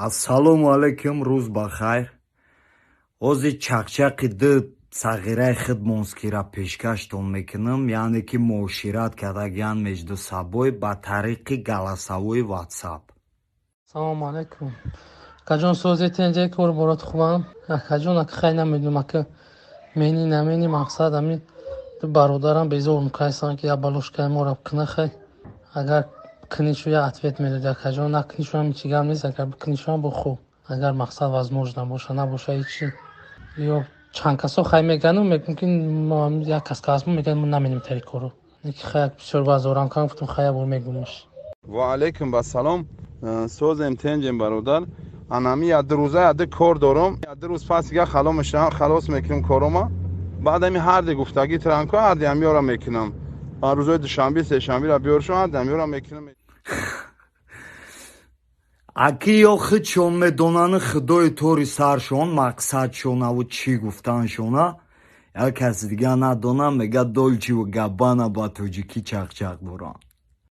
Ассалому алайкум, рӯз ба хайр. Ҳозир чақчақи ду сағираи хидмонскира пешкаштон мекунам, яъне ки муошират кардагиан между собой ба тариқи голосовой WhatsApp. Салому алайкум, акаҷон, созетен ҷай, кор борот хубам, акаҷон. Ака, хай, намедонам, ака, мени намени мақсад, ами ду бародарам безор мукайсан, ки я балошкаи моро кина. Хай, агар книшу, я ответ медоди, акаҷон, накнишу ҳам ҳичи гап нест, агар бикнишуам бо хуб, агар мақсад возможно боша, набоша ҳичи. Ё чанд касо, хай, мегану мегӯм, ки як кас касмо меган, мо наменем тари кору. Ки хай, бисёр базорам кам гуфтум, хай, ябор мегӯмаш. Ва алайкум басалом, созем, тенҷем, бародар. Анами я 2 рӯза яды кор дорум, я 2 рӯз пас дига халос мекунем корома. Баъд ами ҳарди гуфтагӣ транко ҳарди ҳамёра мекунам, рӯзои душанбе, сешанбера биёршо, ҳарди ҳамёра мекунам. Аки ё худшон медонанд, худои тори саршон, мақсадшонаву чӣ гуфтаншона, як каси дига надонам. Мега, Долчиву Габбана ба тоҷикӣ чақчақ доранд.